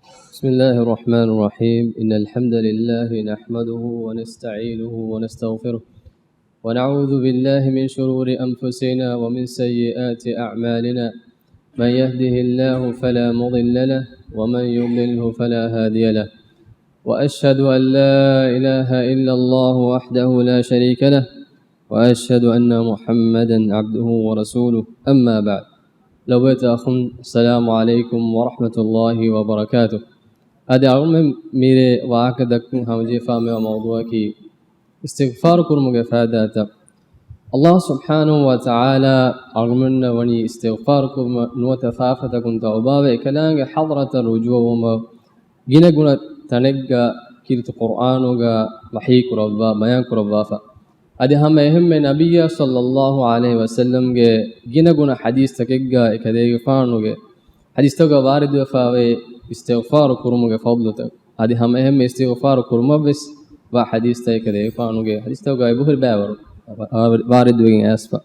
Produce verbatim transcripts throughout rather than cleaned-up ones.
بسم الله الرحمن الرحيم. إن الحمد لله نحمده ونستعينه ونستغفره، ونعوذ بالله من شرور أنفسنا ومن سيئات أعمالنا. من يهده الله فلا مضل له، ومن يضلله فلا هادي له. وأشهد أن لا إله إلا الله وحده لا شريك له، وأشهد أن محمدا عبده ورسوله. أما بعد. ލޮބުވެތި އަޚުން، السلام عليكم ورحمة الله وبركاته. އަދި އަޅުމެން މިރޭ ވާހަކަ ދައްކަން ހަމަޖެހިފާ މިވާ މައުޟޫޢަކީ އިސްތިޣްފާރު ކުރުމުގެ ފައިދާތައް. ﷲ ސުބްޙާނަހޫ ވަތަޢާލާ އަޅުމެންނަށް ވަނީ އިސްތިޣްފާރު ކުރުމަށް ނުވަތަ ފާފަތަކުން ތައުބާވެ އެކަލާނގެ ޙަޟްރަތަށް ރުޖޫޢަވުމަށް ގިނަގުނަ ތަނެއްގަ ކީރިތި ޤުރްއާނުގަ ވަޙީކުރައްވާ ބަޔާންކުރައްވާފަ. އަދި ހަމަ އެހެންމެ ނަބިއްޔާ ޞައްލައްލާހު ޢަލައިހި ވަސައްލަމްގެ ގިނަގުނަ ޙަދީޘްތަކެއްގަ އެކަލޭގެފާނުގެ ޙަދީޘްތަކުގަ ވާރިދުވެފައިވޭ އިސްތިޣްފާރު ކުރުމުގެ ފަޟްލުތައް. އަދި ހަމަ އެހެންމެ އިސްތިޣްފާރު ކުރުމަށްވެސް ވާ ޙަދީޘްތައް އެކަލޭގެފާނުގެ ޙަދީޘްތަކުގައި ބުހި ބައިވަރު ވާ-، ވާރިދުވެގެން އައިސްފަ.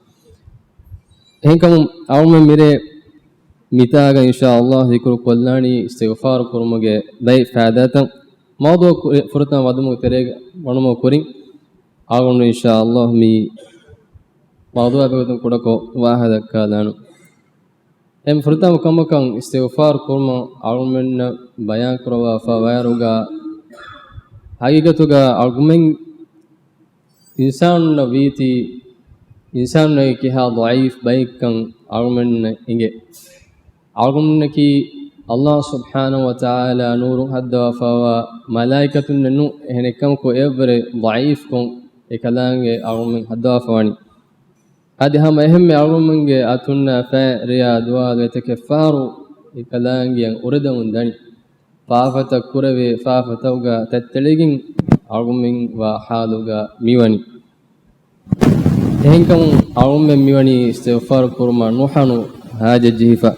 އެހެންކަމުން އަޅުމެން މިރޭ މިތާގަ އިންޝާﷲ ޛިކުރު ކޮށްލާނީ އިސްތިޣްފާރު ކުރުމުގެ ބައެއް ފައިދާތައް. މައުޟޫޢަށް ކުރި-، ފުރަތަމަ ވަދުމުގެ ތެރޭގަ ވަނުމުގެ ކުރިން އަޅުގަނޑު އިންޝާﷲ މި މައުޟޫޢާ ބެހޭގޮތުން ކުޑަކޮށް ވާހަކަ ދައްކާލާނަން. އެންމެ ފުރަތަމަ ކަމަކަށް އިސްތިޣްފާރު ކުރުމަށް އަޅުމެންނަށް ބަޔާން ކުރައްވާފަ ވަޔަރުގަ ހަގީގަތުގަ އަޅުގަނޑުމެން އިންސާނުންނަށް ވީތީ، އިންސާނުންނަކީ ކިހާ ޟަޢީފް ބައެއްކަން އަޅުގަނޑުމެންނަށް އެނގޭ. އަޅުގަނޑުމެންނަކީ ﷲ ސުބްޙާނަހޫ ވަތަޢާލާ ނޫރުން ހައްދަވާފައިވާ މަލާއިކަތުންނެއް ނޫން، އެހެނެއްކަމަކު އެއަށްވުރެ ޟަޢީފްކޮށް އެކަލާނގެ އަޅުގަނޑުމެން ހައްދަވާފަވަނީ. އަދި ހަމަ އެހެންމެ އަޅުގަނޑުމެންގެ އަތުންނާ ފައި ރެޔާ ދުވާލު އެތަކެއް ފަހަރު އެކަލާނގެއަށް އުރެދެމުން ދަނީ. ފާފަތައް ކުރެވޭ، ފާފަތަކުގަ ތަތްތެޅިގެން އަޅުގަނޑުމެން ވާ ޙާލުގަ މިވަނީ. އެހެންކަމުން އަޅުގަނޑުމެން މިވަނީ އިސްތިޣްފާރު ކުރުމަށް ނުހަނު ޙާޖަތް ޖެހިފަ.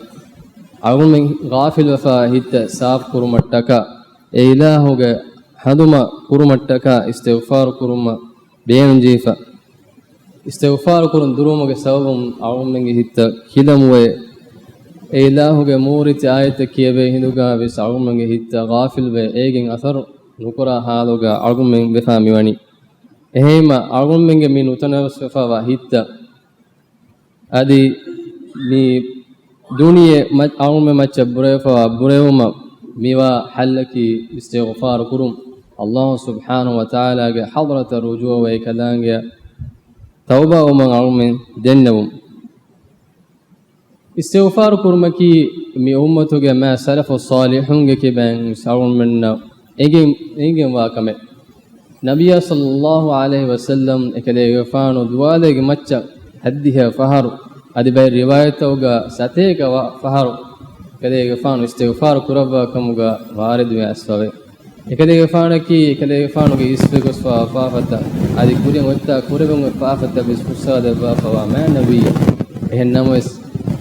އަޅުގަނޑުމެން ޣާފިލްވެފަ ހިތްތައް ސާފު ކުރުމަށްޓަކާ، އެ އިލާހުގެ ހަނދުމަ ކުރުމަށްޓަކާ އިސްތިޣްފާރު ކުރުމަށް ބޭނުންޖެހިފަ. އިސްތިޣްފާރު ކުރުން ދުރުވުމުގެ ސަބަބުން އަޅުގަނޑުމެންގެ ހިތްތައް ކިލަމުވޭ. އެ އިލާހުގެ މޫރިތި އާޔަތްތައް ކިޔެވޭ ހިނދުގަ ވެސް އަޅުގަނޑުމެންގެ ހިތްތައް ޣާފިލްވެ، އޭގެން އަސަރު ނުކުރާ ޙާލުގަ އަޅުގަނޑުމެން ވެފަ މިވަނީ. އެހެންވީމަ އަޅުގަނޑުމެންގެ މި ނުތަނަވަސްވެފައިވާ ހިތްތައް އަދި މި ދުނިޔެ މަ-، އަޅުގަނޑުމެން މައްޗަށް ބުރެވިފައިވާ ބުރެވުމަށް މިވާ ޙައްލަކީ އިސްތިޣްފާރު ކުރުން، ﷲ ސުބްޙާނަހޫ ވަތަޢާލާގެ ޙަޟްރަތަށް ރުޖޫޢަވެ ކަލާނގެއަށް ތައުބާވުމަށް އަޅުގަނޑުމެން ދެންނެވުން. އިސްތިޣްފާރު ކުރުމަކީ މި އުއްމަތުގެ މާ ސަލަފު ޞާލިޙުންގެ ކިބައިން އަޅުގަނޑުމެންނަށް އެނގެން، އެނގެންވާ ކަމެއް. ނަބިއްޔާ ޞައްލައްލާހު ޢަލައިހި ވަސައްލަމް އެކަލޭގެފާނު ދުވާލެއްގެ މައްޗަށް ހައްދިހަ ފަހަރު، އަދި ބައެއް ރިވާޔަތްތަކުގަ ސަތޭކަ ފަހަރު އެކަލޭގެފާނު އިސްތިޣްފާރު ކުރައްވާ ކަމުގަ ވާރިދުވެ އައިސްފަވޭ. އެކަލޭގެފާނަކީ އެކަލޭގެފާނުގެ އިސްވެގޮސްފައިވާ ފާފަތައް، އަދި ކުރިން އޮތްތާ ކުރެވެން އޮތް ފާފަތައް ވެސް ފުއްސާދެއްވާފައިވާ މާތް ނަބިއްޔެއް. އެހެން ނަމަވެސް،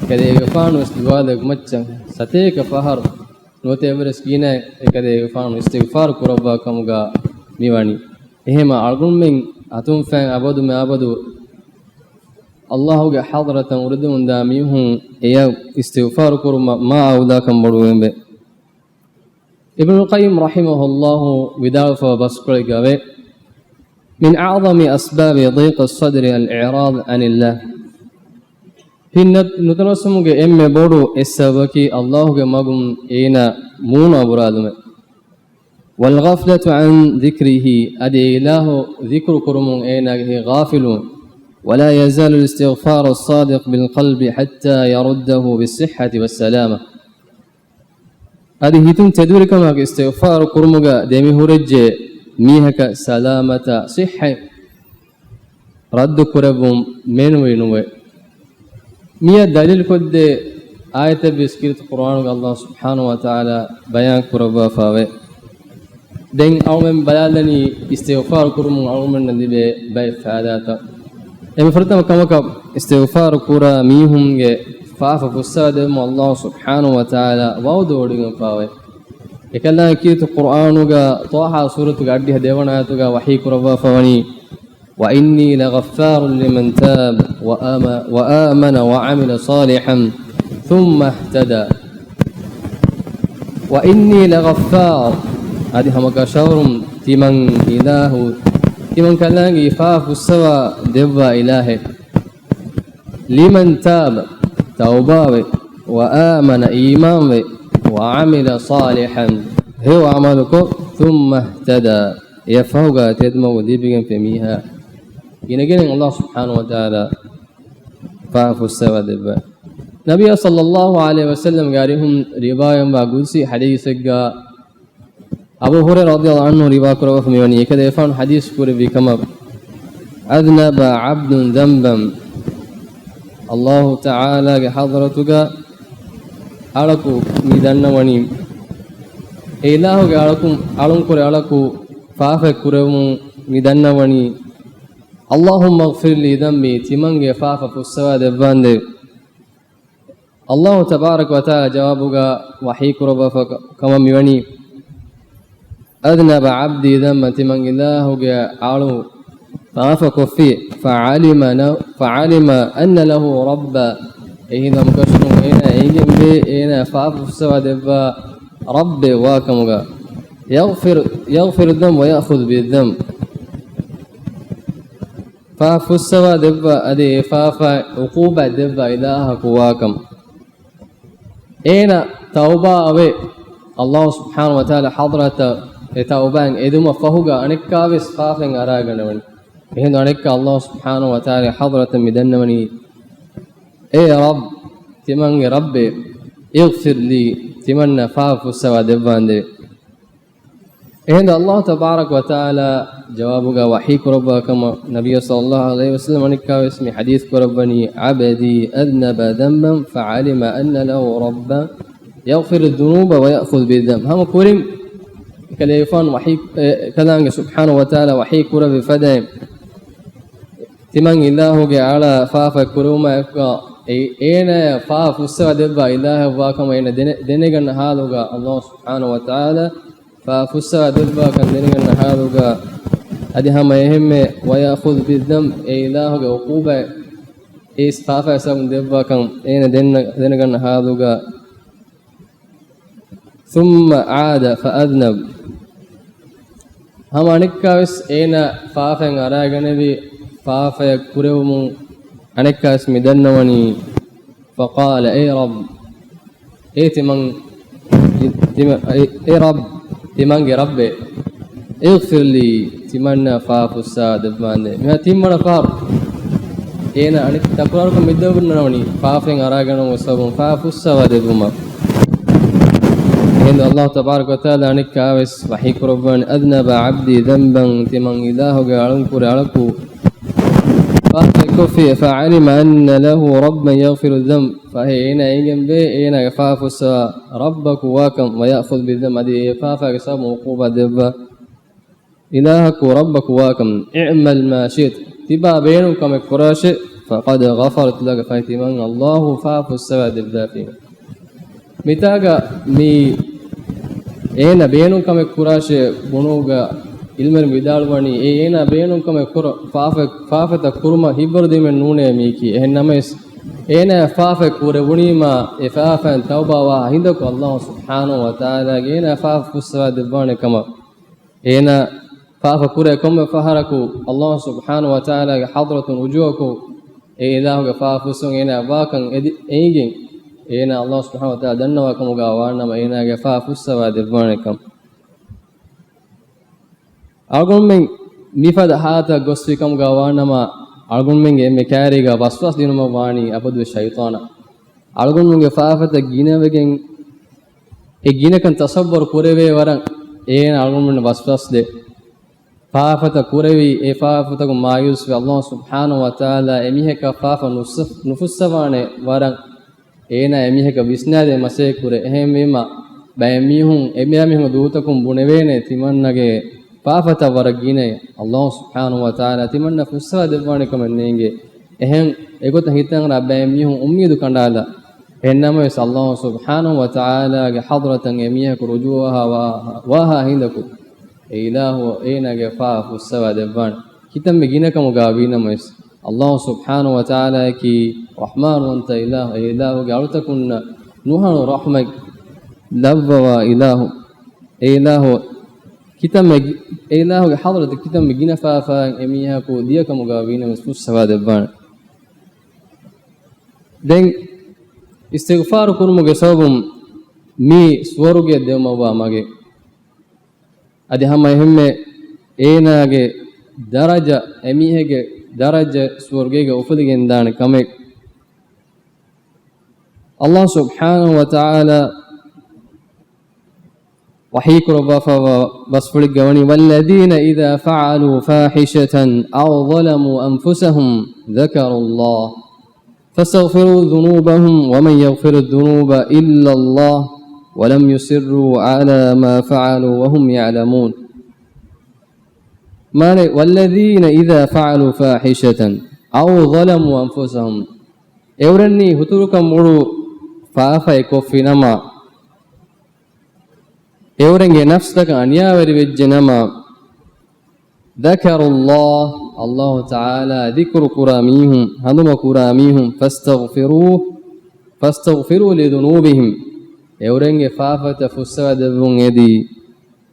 އެކަލޭގެފާނު ވެސް ދުވާލެއްގެ މައްޗަށް ސަތޭކަ ފަހަރު ނުވަތަ އެއްވެސް ގިނައެއް އެކަލޭގެފާނު އިސްތިޣްފާރު ކުރައްވާ ކަމުގަ މިވަނީ. އެހެންވީމަ އަޅުގަނޑުމެން އަތުން ފައިން އަބަދު މި އަބަދު ﷲގެ ޙަޟްރަތަށް އުރެދެމުންދާ މީހުން އެޔަށް އިސްތިޣްފާރު ކުރުމަށް މާ އައުލާކަން ބޮޑުވެގެންވޭ. އިބްނުލް ޤައްޔިމް ރަޙިމަހުﷲ ވިދާޅުވެފައިވާ ބަސްކޮޅެއްގައިވޭ، من أعظم أسباب ضيق الصدر الإعراض عن الله. ހިތް ނުތަނަވަސްވުމުގެ އެންމެ ބޮޑު އެއް ސަބަބަކީ ﷲގެ މަގުން އޭނާ މޫނު އަނބުރާލުމެއް. والغفلة عن ذكره، އަދި އެ އިލާހު ޛިކުރު ކުރުމުން އޭނާގެ ހިތް ޣާފިލުވުން. ولا يزال الاستغفار الصادق بالقلب حتى يرده بالصحة والسلامة. އަދި ހިތުން ތެދުވެރިކަމާއެކު އިސްތިޣްފާރު ކުރުމުގަ ދެމިހުރެއްޖެ މީހަކަށް ސަލާމަތާ ޞިއްޙަތް ރައްދު ކުރެއްވުން މެނުވީ ނުވޭ. މިއަށް ދަލީލުކޮށްދޭ އާޔަތެއް ވެސް ކީރިތި ޤުރްއާނުގަ ﷲ ސުބްޙާނަހޫ ވަތަޢާލާ ބަޔާން ކުރައްވާފައިވޭ. ދެން އަޅުމެން ބަލާލަނީ އިސްތިޣްފާރު ކުރުމުން އަޅުމެންނަށް ލިބޭ ބައެއް ފައިދާތައް. އެންމެ ފުރަތަމަ ކަމަކަށް އިސްތިޣްފާރު ކުރާ މީހުންގެ ފާފަ ފުއްސާދެވުމަށް ﷲ ސުބްޙާނަހޫ ވަތަޢާލާ ވަޢުދު ވޮޑިގެންފައިވޭ. އެކަލާނގެ ކީރިތި ޤުރްއާނުގަ ޠާހާ ސޫރަތުގެ އަށްޑިހަ ދެވަނަ އާޔަތުގަ ވަޙީ ކުރައްވާފަވަނީ، وإني لغفار لمن تاب وآم-، وآمن وعمل صالحا ثم اهتدى. وإني لغفار، އަދި ހަމަ ކަށަވަރުން ތިމަން އިލާހު، ތިމަން ކަލާނގެ ފާފަ ފުއްސަވާ ދެއްވާ އިލާހެއް. لمن تاب، ތައުބާވެ، وآمن، އީމާންވެ، وعمل صالحا، ހެޔޮ އަމަލުކޮށް، ثم اهتدى، އެއަށްފަހުގަ ތެދުމަގު ލިބިގެންފި މީހާ ގިނަގިނައިން ﷲ ސުބްޙާނަހޫ ވަތަޢާލާ ފާފަ ފުއްސަވާ ދެއްވާ. ނަބިއްޔާ ޞައްލައްލާހު ޢަލައިހި ވަސައްލަމްގެ އަރިހުން ރިވާޔަތްވާ ޤުދުސީ ޙަދީޘެއްގަ އަބޫ ހުރައިރާ ރަޟިޔަﷲ ޢަންހު ރިވާ ކުރައްވާފަ މިވަނީ، އެކަލޭގެފާނު ޙަދީޘް ކުރެއްވި ކަމަށް، أذنب عبد ذنبا، ﷲ ތަޢާލާގެ ޙަޟްރަތުގަ އަޅަކު މި ދަންނަވަނީ، އެ އިލާހުގެ އަޅަކު، އަޅުންކުރެ އަޅަކު ފާފައެއް ކުރެވުމުން މި ދަންނަވަނީ، اللهم اغفر لي ذنبي، ތިމަންގެ ފާފަ ފުއްސަވާ ދެއްވާނދޭ. ﷲ ތަބާރަކަ ވަތަޢާލާ ޖަވާބުގަ ވަޙީ ކުރައްވާފަ ކަމަށް މިވަނީ، أذنب عبدي ذنبا، ތިމަން އިލާހުގެ އަޅު ފާފަ ކޮށްފި، فعلم ن-، فعلم أن له ربا، އެހިނދު ހަމަކަށަވަރުން އޭނާ އެނގެންވޭ އޭނާ ފާފަ ފުއްސަވާ ދެއްވާ ރައްބެއް ވާ ކަމުގަ، يغفر، يغفر الذنب ويأخذ بالذنب، ފާފަ ފުއްސަވާ ދެއްވާ އަދި އެ ފާފައަށް ޢުޤޫބާތް ދެއްވާ އިލާހަކު ވާކަން. އޭނަ ތައުބާ އަވޭ، ﷲ ސުބްޙާނަހޫ ވަތަޢާލާ ޙަޟްރަތަށް އެ ތައުބާއިން އެދުމަށް ފަހުގަ އަނެއްކާވެސް ފާފައިން އަރާގަނެވަނީ. އެހިނދު އަނެއްކާ ﷲ ސުބްޙާނަހޫ ވަތަޢާލާ ޙަޟްރަތަށް މި ދަންނަވަނީ، އޭ ރައްބް، ތިމަންގެ ރައްބޭ، اغفر لي، ތިމަންނަށް ފާފަ ފުއްސަވާ ދެއްވާނދޭ. އެހިނދު ﷲ ތަބާރަކަ ވަތަޢާލާ ޖަވާބުގަ ވަޙީ ކުރައްވާ ކަމަށް ނަބިއްޔާ ޞައްލައްލާހު ޢަލައިހި ވަސައްލަމް އަނެއްކާވެސް މި ޙަދީޘް ކުރައްވަނީ، عبدي أذنب ذنبا فعلم أن له ربا يغفر الذنوب ويأخذ بالذنب. ހަމަ ކުރިން އެކަލޭގެފާނު ވަޙީ، އެ، އެކަލާނގެ ސުބްޙާނަހޫ ވަތަޢާލާ ވަޙީ ކުރެއްވި ފަދައިން، ތިމަން އިލާހުގެ އަޅާ ފާފަ ކުރެވުމާއެކުގަ އެ-، އޭނާޔަށް ފާފަ ފުއްސަވާ ދެއްވާ އިލާހެއް ވާކަމަށް އޭނަ ދެނެ-، ދެނެގަންނަ ޙާލުގަ ﷲ ސުބްޙާނަހޫ ވަތަޢާލާ ފާފަ ފުއްސަވާ ދެއްވާކަން ދެނެގަންނަ ޙާލުގަ، އަދި ހަމަ އެހެންމެ، ويأخذ بالذنب، އެ އިލާހުގެ ޢުޤޫބާތް އެ ފާފައި ސަބަބުން ދެއްވާކަން އޭނަ ދެންނަ-، ދެނެގަންނަ ޙާލުގަ، ثم عاد فأذنب، ހަމަ އަނެއްކާވެސް އޭނަ ފާފައިން އަރާގަނެވި، ފާފައެއް ކުރެވުމުން އަނެއްކާވެސް މި ދަންނަވަނީ، فقال، އޭ ރައްބް، އޭ ތިމަން، ތިމަ-، އޭ، އޭ ރައްބް، ތިމަންގެ ރައްބޭ، اغفر لي، ތިމަންނަށް ފާފަ ފުއްސަވާ ދެއްވާނދޭ. މިހާ ތިންވަނަ ފަހަރު އޭނަ އަނެއް ތަކުރާރުކޮށް މި ދަންނަވަނީ ފާފައިން އަރާގަނެވުމުގެ ސަބަބުން ފާފަ ފުއްސަވާ ދެއްވުމަށް. އެހިނދު ﷲ ތަބާރަކަ ވަތަޢާލާ އަނެއްކާވެސް ވަޙީ ކުރައްވަނީ، أذنب عبدي ذنبا، ތިމަން އިލާހުގެ އަޅުންކުރެ އަޅަކު ފާފައެއް ކޮށްފި، فعلم أن له ربا يغفر الذنب، ފަހެ އޭނާ އެނގެންވޭ އޭނާގެ ފާފަ ފުއްސަވާ ރައްބަކު ވާކަން، ويأخذ بالذنب، އަދި އެ ފާފައިގެ ސަބަބުން ޢުޤޫބާ ދެއްވާ އިލާހަކު ރައްބަކު ވާކަން، اعمل ما شئت، ތިބާ ބޭނުން ކަމެއް ކުރާށޭ، فقد غفرت لك، ފަހެ ތިމަން ﷲ ފާފަ ފުއްސަވާ ދެއްވާފީމެ. މިތާގަ މި އޭނަ ބޭނުން ކަމެއް ކުރާށޭ ބުނުމުގަ ޢިލްމުވެރިން ވިދާޅުވަނީ، އެ އޭނާ ބޭނުން ކަމެއް ކުރ-، ފާފަ-، ފާފަތައް ކުރުމަށް ހިތްވަރުދީމެއް ނޫނޭ މީކީ. އެހެން ނަމަވެސް، އޭނާ ފާފަ ކުރެވުނީމާ، އެ ފާފައިން ތައުބާވާ ހިނދަކު ﷲ ސުބްޙާނަހޫ ވަތަޢާލާގެ އޭނާ ފާފަ ފުއްސަވާ ދެއްވާނެ ކަމަށް. އޭނާ ފާފަ ކުރޭ ކޮންމެ ފަހަރަކު ﷲ ސުބްޙާނަހޫ ވަތަޢާލާގެ ޙަޟްރަތުން ރުޖޫޢަކޮށް، އެ އިލާހުގެ ފާފަ ފުއްސަވަން އޭނާ ވާކަން އެދި-، އެނގިގެން، އޭނާ ﷲ ސުބްޙާނަހޫ ވަތަޢާލާ ދަންނަވާ ކަމުގަ ވާނަމަ، އޭނާގެ ފާފަ ފުއްސަވާ ދެއްވާނެ ކަމަށް. އަޅުގަނޑުމެން މިފަދަ ހާލަތަށް ގޮސްފި ކަމުގަ ވާނަމަ، އަޅުގަނޑުމެންގެ އެންމެ ކައިރީގަ ވަސްވާސް ދިނުމަށް ވާނީ އަބަދު ޝައިޠާނާ. އަޅުގަނޑުމެންގެ ފާފަތައް ގިނަވެގެން، އެ ގިނަކަން ތަޞައްވަރު ކުރެވޭ ވަރަށް އޭނާ އަޅުގަނޑުމެންނަށް ވަސްވާސް ދޭ. ފާފަތައް ކުރެވި، އެ ފާފަތަކުން މާޔޫސްވެ، ﷲ ސުބްޙާނަހޫ ވަތަޢާލާ އެމީހަކާ ފާފަ ނުފުއްސަ-، ނުފުއްސަވާނެ ވަރަށް އޭނާ އެމީހަކަށް ވިސްނާދޭ މަސައްކަތް ކުރޭ. އެހެންވީމަ، ބައެއް މީހުން، އެބައިމީހުން ދޫތަކުން ބުނެވޭނެ ތިމަންނަގެ ފާފަތައް ވަރަށް ގިނައޭ. ﷲ ސުބްޙާނަހޫ ވަތަޢާލާ ތިމަންނަ ފުއްސަވާ ދެއްވާނެ ކަމެއް ނޭނގޭ. އެހެން އެގޮތަށް ހިތަށްއަރާ ބައެއް މީހުން އުއްމީދު ކަނޑާލާ. އެހެންނަމަވެސް، ﷲ ސުބްޙާނަހޫ ވަތަޢާލާގެ ޙަޟްރަތަށް އެމީހަކު ރުޖޫޢަވާ ވާހަ-، ވާހާ ހިނދަކު، އެ އިލާހު އޭނާގެ ފާފަ ފުއްސަވާ ދެއްވާނެ. ކިތަންމެ ގިނަކަމުގަ ވީނަމަވެސް، ﷲ ސުބްޙާނަހޫ ވަތަޢާލާއަކީ ރަޙްމާންވަންތަ އިލާހު، އެ އިލާހުގެ އަޅުތަކުންނަށް ނުހަނު ރަޙްމަތް ލައްވަވާ އިލާހު، އެ އިލާހު ކިތަންމެ ގި-، އެ އިލާހުގެ ޙަޟްރަތަށް ކިތަންމެ ގިނަ ފާފައިން އެ މީހަކު ދިޔަކަމުގަ ވީނަމަވެސް ފުއްސަވާ ދެއްވާނެ. ދެން އިސްތިޣްފާރު ކުރުމުގެ ސަބަބުން މީ ސުވަރުގެ ދެވުމަށްވާ މަގެއް. އަދި ހަމަ އެހެންމެ އޭނާގެ ދަރަޖަ، އެމީހެއްގެ ދަރަޖަ ސުވަރުގޭގަ އުފުލިގެންދާނެ ކަމެއް. ﷲ ސުބްޙާނަހޫ ވަތަޢާލާ ވަޙީ ކުރައްވާފައިވާ ބަސްފުޅެއްގަ ވަނީ، والذين إذا فعلوا فاحشة أو ظلموا أنفسهم ذكروا الله فاستغفروا ذنوبهم ومن يغفر الذنوب إلا الله ولم يصروا على ما فعلوا وهم يعلمون. މާނަ، والذين إذا فعلوا فاحشة أو ظلموا أنفسهم، އެއުރެންނީ ހުތުރުކަން މޮޅު ފާފައެއް ކޮށްފިނަމަ، އެއުރެންގެ ނަފްސްތަކަށް އަނިޔާވެރިވެއްޖެ ނަމަ، ذكروا الله، ﷲ ތަޢާލާ ޛިކުރު ކުރާ މީހުން، ހަނދުމަ ކުރާ މީހުން، فاستغفروه، فاستغفروا لذنوبهم، އެއުރެންގެ ފާފަތައް ފުއްސަވާ ދެއްވުން އެދި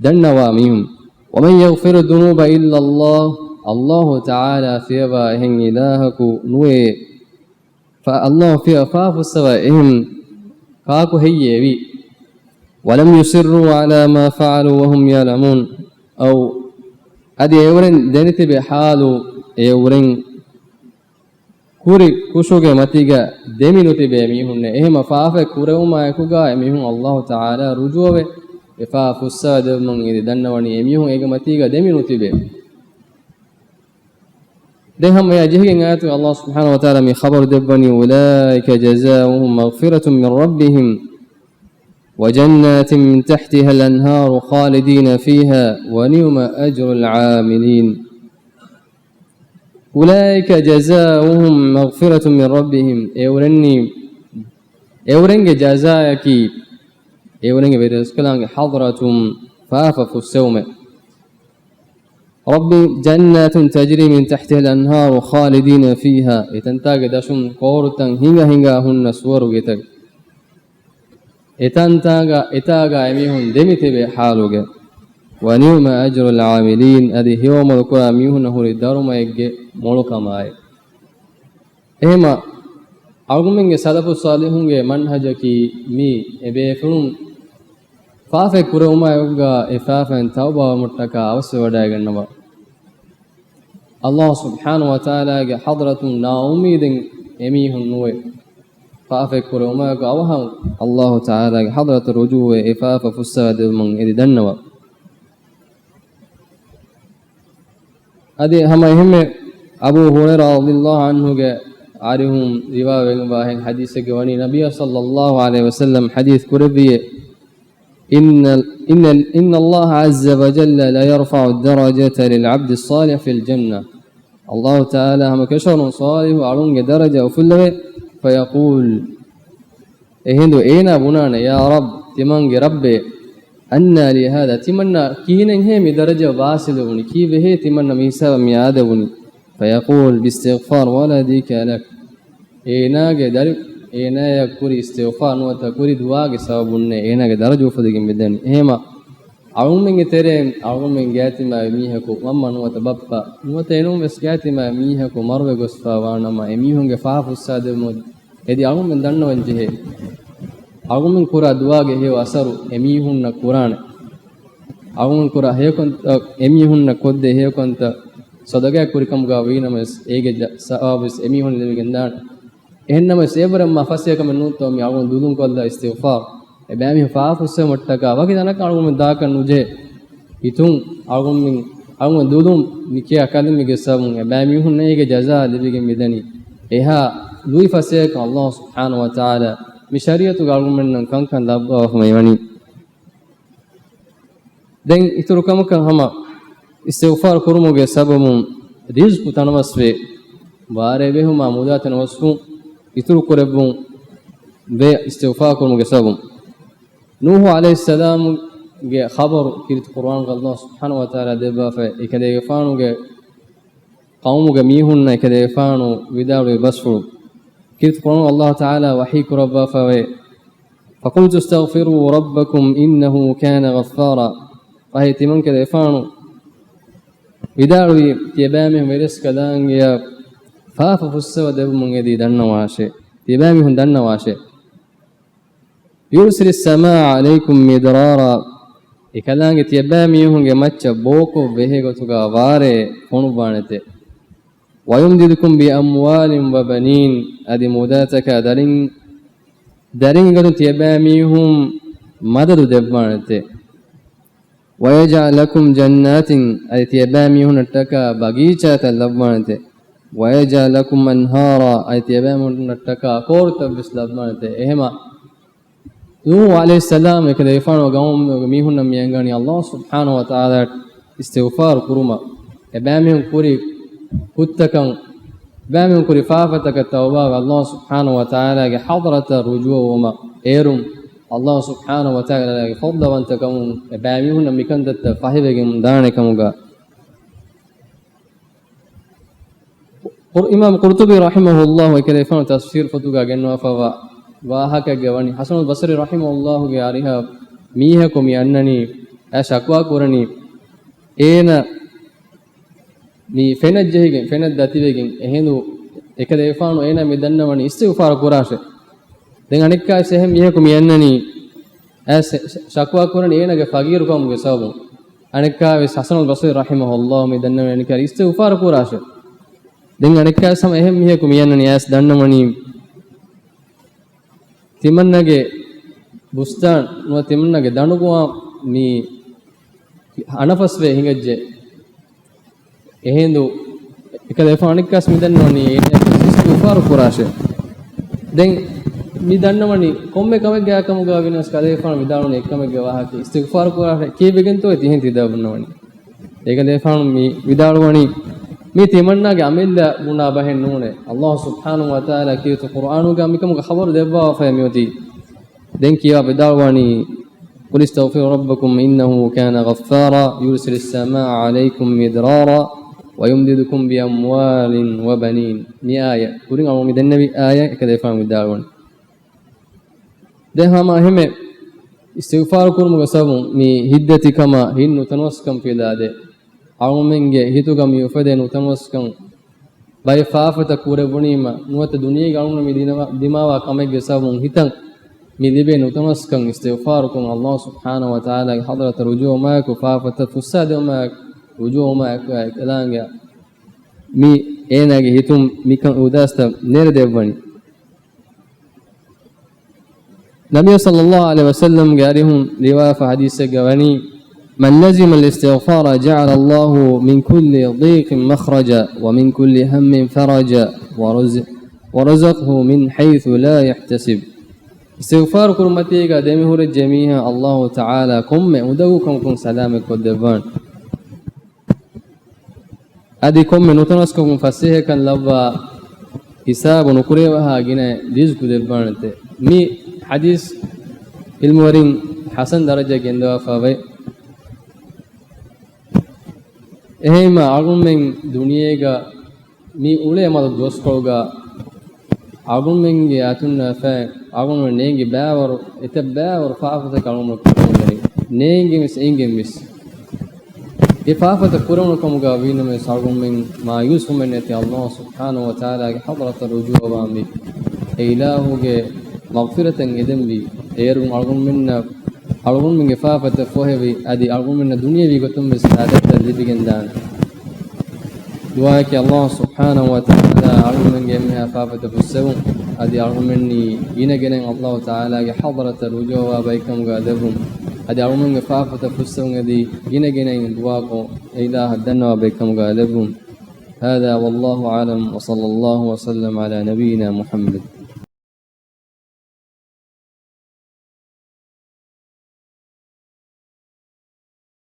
ދަންނަވާ މީހުން، ومن يغفر الذنوب إلا الله، ﷲ ތަޢާލާ ފިޔަވާ އެހެން އިލާހަކު ނުވޭ. ފާ، ﷲ ފިޔަ، ފާފަ ފުއްސަވާ އެހެން ކާކު ހެއްޔޭ ވީ؟ ولم يصروا على ما فعلوا وهم يعلمون. އައު، އަދި އެއުރެން ދެނެތިބެ ޙާލު، އެއުރެން ކުރި ކުށުގެ މަތީގަ ދެމި ނުތިބޭ މީހުންނެއް. އެހެމަ ފާފަ ކުރެވުމާއެކުގަ އެމީހުން ﷲ ތަޢާލާ ރުޖޫޢަވެ، އެ ފާފަ ފުއްސަވާ ދެއްވުމުން އެދި ދަންނަވަނީ އެމީހުން އޭގެ މަތީގަ ދެމި ނުތިބޭ. ދެން ހަމަ އެއާ ޖެހިގެން އާޔަތުގަ ﷲ ސުބްޙާނަހޫ ވަތަޢާލާ މި ޚަބަރު ދެއްވަނީ، أولئك جزاؤهم مغفرة من ربهم وجنات من تحتها الأنهار خالدين فيها ونعم أجر العاملين. أولئك جزاؤهم مغفرة من ربهم. އެއުރެންނީ، އެއުރެންގެ ޖަޒާއަކީ، އެއުރެންގެ ވެރިރަސްކަލާނގެ ޙަޟްރަތުން ފާފަ ފުއްސެވުމެއް. رب، جنات تجري من تحتها الأنهار خالدين فيها. އެތަންތާގެ ދަށުން ކޯރުތައް ހިނގަ ހިނގާ ހުންނަ ސުވަރުގެތައް. އެތަންތާގަ، އެތާގަ އެމީހުން ދެމިތިބޭ ޙާލުގެ. ونعم أجر العاملين، އަދި ހެޔޮއަމަލު ކުރާ މީހުންނަށް ހުރި ދަރުމައެއްގެ މޮޅުކަމާއި. އެހެމަ އަޅުގަނޑުމެންގެ ސަލަފު ޞާލިޙުންގެ މަންހަޖަކީ މީ އެބޭފުޅުން ފާފައެއް ކުރެވުމާއެކުގަ އެ ފާފައިން ތައުބާވުމަށްޓަކާ އަވަސްވެވަޑައިގަންނަވާ. ﷲ ސުބްޙާނަހޫ ވަތަޢާލާގެ ޙަޟްރަތުން ނާއުއްމީދެއް އެމީހުން ނުވޭ. ފާފައެއް ކުރެވުމާއެކު އަވަހަށް ﷲ ތަޢާލާގެ ޙަޟްރަތަށް ރުޖޫޢަވެ އެ ފާފަ ފުއްސަވާ ދެއްވުމުން އެދި ދަންނަވާ. އަދި ހަމަ އެހެންމެ އަބޫ ހުރައިރާ ރަޟިޔަﷲ ޢަންހުގެ އަރިހުން ރިވާވެގެންވާހެން ޙަދީޘެއްގަ ވަނީ، ނަބިއްޔާ ޞައްލަﷲ ޢަލައިހި ވަސައްލަމް ޙަދީޘް ކުރެއްވިއޭ، إن، إن، إن الله عز وجل ليرفع الدرجة للعبد الصالح في الجنة. ﷲ ތަޢާލާ ހަމަ ކަށަވަރުން ޞާލިޙު އަޅުންގެ ދަރަޖަ އުފުއްލެވޭ. فيقول، އެހިނދު އޭނާ ބުނާނެ، يا رب، ތިމަންގެ ރައްބޭ، أنى لي هذا، ތިމަންނަ ކިހިނެއްހޭ މި ދަރަޖަ ވާސިލުވުނީ؟ ކީއްވެހޭ ތިމަންނަ މި ހިސާބަށް މި އާދެވުނީ؟ فيقول، باستغفار ولدك لك، އޭނާގެ ދަރި، އޭނާޔަށް ކުރި އިސްތިޣްފާރު ނުވަތަ ކުރި ދުޢާގެ ސަބަބުންނޭ އޭނާގެ ދަރަޖަ އުފުލިގެން މިދަނީ. އެހެމަ އަޅުމެންގެ ތެރެއިން އަޅުމެން ގާތްތިމާވި މީހަކު މަންމަ ނުވަތަ ބައްޕަ ނުވަތަ އެނޫންވެސް ގާތްތިމާވި މީހަކު މަރުވެ ގޮސްފާ ވާނަމަ، އެ މީހުންގެ ފާފަ ފުއްސާދެވުމުން އެދި އަޅުމެން ދަންނަވަން ޖެހޭ. އަޅުމެން ކުރާ ދުޢާގެ ހެޔޮ އަސަރު އެ މީހުންނަށް ކުރާނެ. އަޅުމެން ކުރާ ހެޔޮކަންތައް، އެ މީހުންނަށް ކޮށްދޭ ހެޔޮކަންތައް ޞަދަޤާތް ކުރިކަމުގަ ވީނަމަވެސް، އޭގެ ޖަ-، ސަވާބުވެސް އެ މީހުން ލިބިގެންދާނެ. އެހެންނަމަވެސް އެވަރަށް މާ ފަސޭހަ ކަމެއް ނޫންތޯ މި އަޅުގަނޑު ދުލުން ކޮށްލާ އިސްތިޣްފާރު. އެބައިމީހުން ފާފަ ފުއްސެވުމަށްޓަކާ ވަކި ތަނަކަށް އަޅުގަނޑުމެން ދާކަށް ނުޖެހޭ. އިތުން އަޅުގަނޑުމެން، އަޅުގަނޑު ދުލުން މި ކިޔާ ކަލިމަގެ ސަބަބުން އެބައިމީހުންނަށް އޭގެ ޖަޒާ ލިބިގެން މިދަނީ. އެހާ ލުއިފަސޭހަކަން ﷲ ސުބްޙާނަހޫ ވަތަޢާލާ މި ޝަރީޢަތުގަ އަޅުގަނޑުމެންނަށް ކަންކަން ލައްވާފަ މިވަނީ. ދެން އިތުރު ކަމަކަށް ހަމަ އިސްތިޣްފާރު ކުރުމުގެ ސަބަބުން ރިޒްޤު ތަނަވަސްވޭ، ވާރޭ ބެހުމާ މުދާ ތަނަވަސްވުން އިތުރު ކުރެއްވުން ވޭ އިސްތިޣްފާރު ކުރުމުގެ ސަބަބުން. ނޫޙު ޢަލައިހިއްސަލާމުގެ ޚަބަރު ކީރިތި ޤުރުއާންގަ ﷲ ސުބްޙާނަހޫ ވަތަޢާލާ ދެއްވާފައި، އެކަލޭގެފާނުގެ ޤައުމުގެ މީހުންނަށް އެކަލޭގެފާނު ވިދާޅުވި ބަސްފުޅު. ކީރިތި ޤުރުއާން ﷲ ތަޢާލާ ވަޙީ ކުރައްވާފައި، فقلت استغفروا ربكم إنه كان غفارا. ފަހެ ތިމަން ކަލޭފާނު ވިދާޅުވީ، ތިޔަބައިމީހުން ވެރިރަސްކަލާނގެއަށް ފާފަ ފުއްސަވަ ދެއްވުމުން އެދީ ދަންނަވާށޭ. ތިޔަބައިމީހުން ދަންނަވާށޭ. يرسل السماء عليكم مدرارا. އެކަލާނގެ ތިޔަބައިމީހުންގެ މައްޗަށް ބޯކޮށް ވެހޭގޮތުގަ ވާރޭ ފޮނުއްވާނެތެ. ويمددكم بأموال وبنين. އަދި މުދާތަކާ ދަރިން، ދަރިންގެ ގޮތުން ތިޔަބައިމީހުން މަދަދު ދެއްވާނެތެ. ويجعل لكم جنات، އަދި ތިޔަބައިމީހުންނަށްޓަކާ ބަގީޗާތައް ލައްވާނެތެ. ويجعل لكم أنهارا، އަދި ތިޔަބައިމީހުންނަށްޓަކާ ކޯރުތައްވެސް ލައްވާނެތެ. އެހެމަ ނޫޙު ޢަލައިހިއްސަލާމް އެކަލޭފާނު ގައުމުގެ މީހުންނަށް މި އަންގަނީ ﷲ ސުބްޙާނަހޫ ވަތަޢާލާ އިސްތިޣްފާރު ކުރުމަށް، އެބައިމީހުން ކުރި ކުށްތަކަށް، އެބައިމީހުން ކުރި ފާފަތަކަށް ތައުބާވެ، ﷲ ސުބްޙާނަހޫ ވަތަޢާލާގެ ޙަޟްރަތަށް ރުޖޫޢަވުމަށް އޭރުން، ﷲ ސުބްޙާނަހޫ ވަތަޢާލާގެ ފަޟްލުވަންތަކަމުން އެބައިމީހުންނަށް މިކަންތައްތައް ފަހިވެގެން ދާނެ ކަމުގަ. ޤުރް-، އިމާމް ޤުރްޠުބީ ރަޙިމަހުﷲ އެކަލޭފާނު ތަފްސީރު ފޮތުގަ ގެންނަވާފައިވާ ވާހަކައެއްގަ ވަނީ، ޙަސަނުލް ބަޞްރީ ރަޙިމަހުﷲގެ އަރިހަށް މީހަކު މި އަންނަނީ، އައިސް ޝަކުވާ ކުރަނީ، އޭނަ މި ފެނަށް ޖެހިގެން، ފެނަށް ދަތިވެގެން، އެހިނދު އެކަލޭފާނު އޭނަ މި ދަންނަވަނީ އިސްތިޣްފާރު ކުރާށޭ. ދެން އަނެއްކާވެސް އެހެން މީހަކު މި އަންނަނީ، އައިސް ޝަ-، ޝަ-، ޝަކުވާ ކުރަނީ އޭނަގެ ފަގީރުކަމުގެ ސަބަބުން. އަނެއްކާވެސް ޙަސަނުލް ބަޞްރީ ރަޙިމަހުﷲ މި ދަންނަވަނީ އަނެއްކާ އިސްތިޣްފާރު ކުރާށޭ. ދެން އަނެއްކާވެސް ހަމަ އެހެން މީހަކު މި އަންނަނީ އައިސް ދަންނަވަނީ ތިމަންނަގެ ބުސްތާން ނުވަ ތިމަންނަގެ ދަނޑުގޮވާ މި އަނަފަސްވެ ހިނގައްޖެ. އެހިނދު އެކަލޭފާނު އަނެއްކާވެސް މި ދަންނަވަނީ އޭނަ އިސްތިޣްފާރު ކުރާށޭ. ދެން މި ދަންނަވަނީ ކޮންމެ ކަމެއްގެ ކަމުގަ ވިޔަސް ކަލޭފާނު ވިދާޅުވަނީ އެއްކަމެއްގެ ވާހަކަ އިސްތިޣްފާރު ކުރާށޭ ކީއްވެގެންތޯ ތިހެން ތި ދަންނަވަނީ. އެކަލޭފާނު މި ވިދާޅުވަނީ މީ ތިމަންނާގެ އަމިއްލަ ބުނާ ބަހެއް ނޫނޭ. ﷲ ސުބްޙާނަހޫ ވަތަޢާލާ ކީރިތި ޤުރްއާނުގަ މިކަމުގެ ޚަބަރު ދެއްވާފައޭ މިއޮތީ. ދެން ކިޔާ ވިދާޅުވަނީ، قل استغفروا ربكم إنه كان غفارا يرسل السماء عليكم مدرارا ويمددكم بأموال وبنين. މި އާޔަތް ކުރިން އަޅު މި ދެންނެވި އާޔަތް އެކަލޭފާނު ވިދާޅުވަނީ. ދެން ހަމަ އެހެމެ އިސްތިޣްފާރު ކުރުމުގެ ސަބަބުން މި ހިތްދަތިކަމާ ހިތް ނުތަނަވަސްކަން ފިލާދޭ. އަޅުމެންގެ ހިތުގަ މި އުފެދޭ ނުތަނަވަސްކަން، ބައެއް ފާފަތައް ކުރެވުނީމަ، ނުވަތަ ދުނިޔޭގަ އަޅުގަނޑު މި ދިނަވާ-، ދިމާވާ ކަމެއްގެ ސަބަބުން ހިތަށް މި ލިބޭ ނުތަނަވަސްކަން އިސްތިޣްފާރުކޮށް، ﷲ ސުބްޙާނަހޫ ވަތަޢާލާގެ ޙަޟްރަތަށް ރުޖޫޢަވުމާއެކު ފާފަތައް ފުއްސާދެވުމާއެކު، ރުޖޫޢަވުމާއެކު އެކަލާނގެ މި އޭނާގެ ހިތުން މިކަން އުދާސްތައް ނެރެދެއްވަނީ. ނަބިއްޔާ ޞައްލައްލާހު ޢަލައިހި ވަސައްލަމްގެ އަރިހުން ރިވާޔަތް ޙަދީޘެއްގަ ވަނީ، من لزم الاستغفار جعل الله من كل ضيق مخرجا ومن كل هم فرجا ورز-، ورزقه من حيث لا يحتسب. އިސްތިޣްފާރު ކުރުމަތީގަ ދެމިހުރެއްޖެ މީހާ ﷲ ތަޢާލާ ކޮންމެ އުނދަގޫކަމަކުން ސަލާމަތް ކޮށްދެއްވާނެ. އަދި ކޮންމެ ނުތަނަވަސްކަމުން ފަސޭހަކަން ލައްވާ، ހިސާބު ނުކުރެވޭހާ ގިނަ ރިޒްޤު ދެއްވާނެތެ. މި ޙަދީޘް ޢިލްމުވެރިން ޙަސަން ދަރަޖަ ގެންދަވާފައިވޭ. އެހެންމަ އަޅުގަނޑުމެން ދުނިޔޭގަ މި އުޅޭ މަދު ދުވަސްކޮޅުގަ އަޅުގަނޑުމެންގެ އަތުންނާފައި އަޅުގަނޑުމެން ނޭނގި ބައިވަރު، އެތައް ބައިވަރު ފާފަތަކަށް އަޅުގަނޑުމެން ކުރަމުންދަނީ. ނޭނގެންވެސް އެނގެންވެސް. އެ ފާފަތައް ކުރެވުނު ކަމުގަ ވީނަމަވެސް އަޅުގަނޑުމެން މާޔޫސްވުމެއް ނެތި ﷲ ސުބްޙާނަހޫ ވަތަޢާލާގެ ޙަޟްރަތަށް ރުޖޫޢަވާންވީ. އެ އިލާހުގެ މަޣްފިރަތަށް އެދެންވީ. އޭރުން އަޅުގަނޑުމެންނަށް އަޅުގަނޑުމެންގެ ފާފަތައް ފޮހެވި، އަދި އަޅުގަނޑުމެންނަށް ދުނިޔެވީ ގޮތުން ވެސް ސާދަތްތައް ލިބިގެންދާނެ. ދުޢާއަކީ ﷲ ސުބްޙާނަހޫ ވަތަޢާލާ އަޅުގަނޑުމެންގެ އެންމެހާ ފާފަތައް ފުއްސެވުން، އަދި އަޅުގަނޑުމެންނީ ގިނަ ގިނައިން ﷲ ތަޢާލާގެ ޙަޟްރަތަށް ރުޖޫޢަވާ ބައެއްކަމުގަ ލެއްވުން، އަދި އަޅުގަނޑުމެންގެ ފާފަތައް ފުއްސެވުން އެދި ގިނަ ގިނައިން ދުޢާކޮށް، އެ އިލާހަށް ދަންނަވާ ބައެއްކަމުގަ ލެއްވުން. هذا والله أعلم وصلى الله وسلم على نبينا محمد.